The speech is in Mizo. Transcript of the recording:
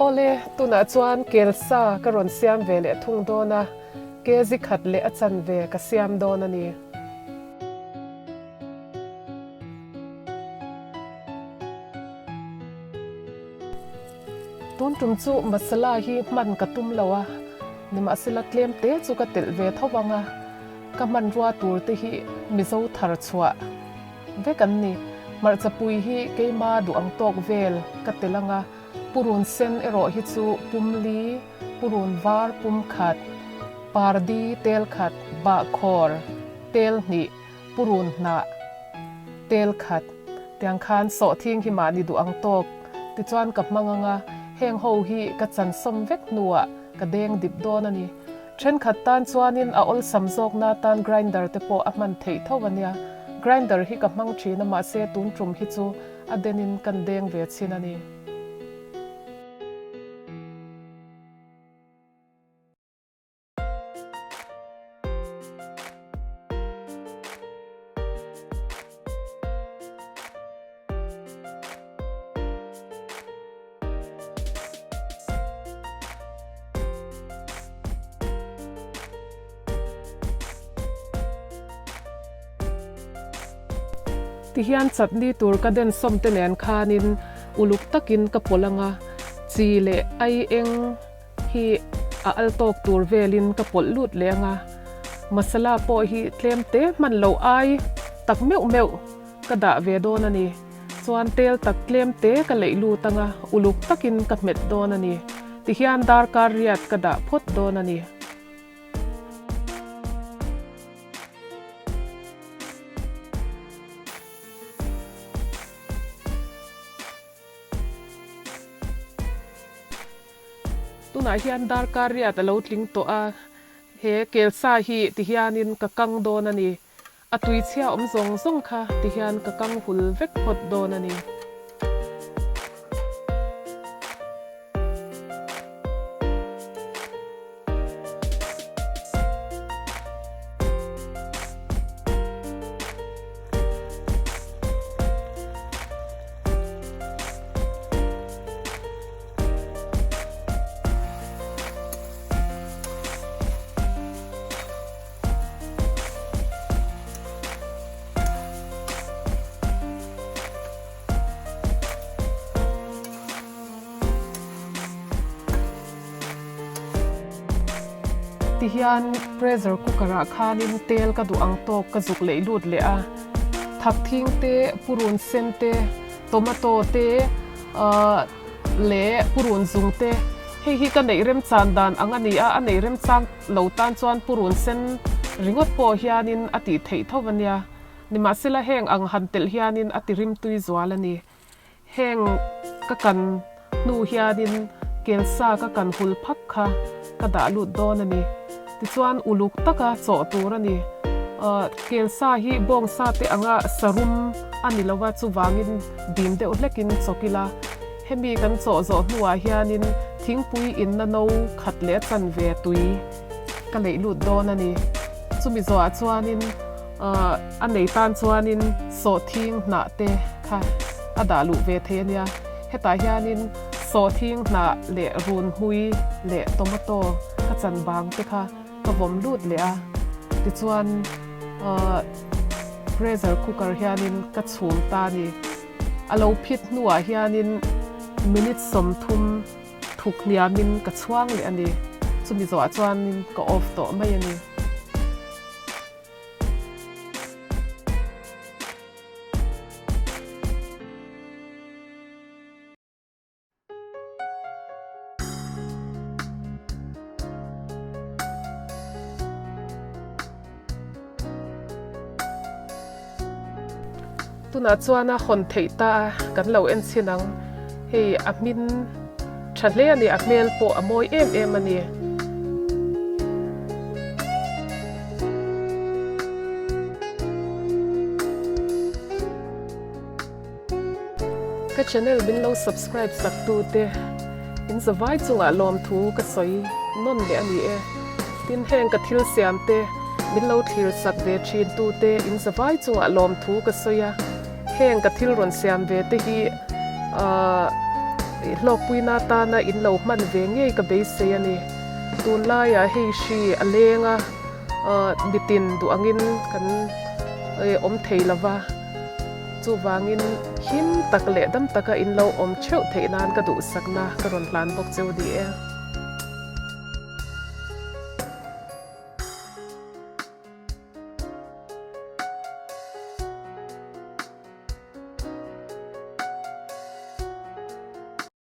Awle, tunah chuan kelsa ka rawn siam ve leh thung dawn a, kg khat leh a chanve ka siam dawn a ni. Tun tum chu masala hi hman ka tum lo a, nimahsela tlem te chu ka telh ve tho vang a, ka hmanrua tur te hi Mizo thar chhuah vek an ni. Hmarcha pui hi keima duh ang tawk vel ka telh ang a, purun sen erawh hi chu pum li, purun var pum khat, pardi tel khat, bahkhawr tel hnih, Purun hnah tel khat tiang khan sawhthing hi mahni duh ang tawk tichuan ka hmang ang a, heng ho hi ka chansawm vek hnuah ka deng dip dawn a ni. Thenkhat tan chuanin a awlsam zawkna tan grinder te pawh a hman theih tho a nia. Grinder hi ka hmang thin a mahse tun tum hi chu a denin kan deng ve chhin a ni. Tihian chutney tur ka densawm te nen khanin uluk takin ka pawlh anga chi leh ai eng hi a al tawk tur velin ka pawlh lut leh ang a, masala pawh hi tlem te hman loh ai tak meuh meuh ka dah ve dawn a ni. Chuan tel tak tlem te ka leih lut ang a, uluk takin ka hmet dawn a ni. Tihian darkar riat ka dah phawt dawn a ni. Tunah hian darkar riat a lo tling tawh a, he kelsa hi ti hianin ka kang dawn a ni. A tuichhia awm zawng zawng kha ti hian ka kang hul vek phawt dawn a ni. Tihian pressure cooker ah khanin tel ka duh ang tawk ka zuk leh lut leh a, thakthing te, purun sen te, tomato te ahh leh purun zung te hei hi ka neih remchan dan ang a ni a, a neih remchang lo tan chuan purun sen ringawt pawh hianin a tih theih tho a nia. Nimahsela heng ang han telh hianin a ti rimtui zual a ni. Heng ka kan hnu hianin kelsa ka kan hul phak kha ka dah lut dawn a ni. Tichuan uluk taka chawh tur a ni. Kelsa hi bawngsa te anga sarum a ni lo a, chuvangin dim deuh hlekin chawk ila. Hemi kan chawh zawh hnuah hianin thingpui inna no khat leh a chanve tui ka leih lut dawn a ni. Chumi zawhah chuanin. A nei tan chuanin sawhthing hnah te kha a dah luh ve thei a nia. Hetah hianin sawhthing hnah leh runhmui leh tomato ka chan bang te kha ka vawm lut leh a. Tichuan pressure cooker hianin ka chhum ta a ni. A lo phit hnuah hianin minute 30 thuk hniamin ka chhuang leh a ni. Chumi zawhah chuanin ka off tawh mai a ni. Tunah chuan a hawn theih ta a, kan lo en chhin ang. Hei a hmin tha hle a ni, a hmel pawh a mawi em em a ni. Ka channel min lo subscribe sak tu te in zavai chungah lawmthu ka sawi nawn leh a ni e. Tin heng ka thil siam te min lo thlir sak ve thin tu te in zavai chungah lawmthu ka sawi a. Heng ka thil rawn siam ve te hi ahh. Hlawkpuina atana in lo hman ve ngei ka beisei a ni. Tunlaiah hei hri a leng a, mitin duh angin kan awm thei lo va, chuvangin him tak leh dam taka in lo awm theuh theih nan ka duhsakna ka rawn hlan bawk cheu ni e.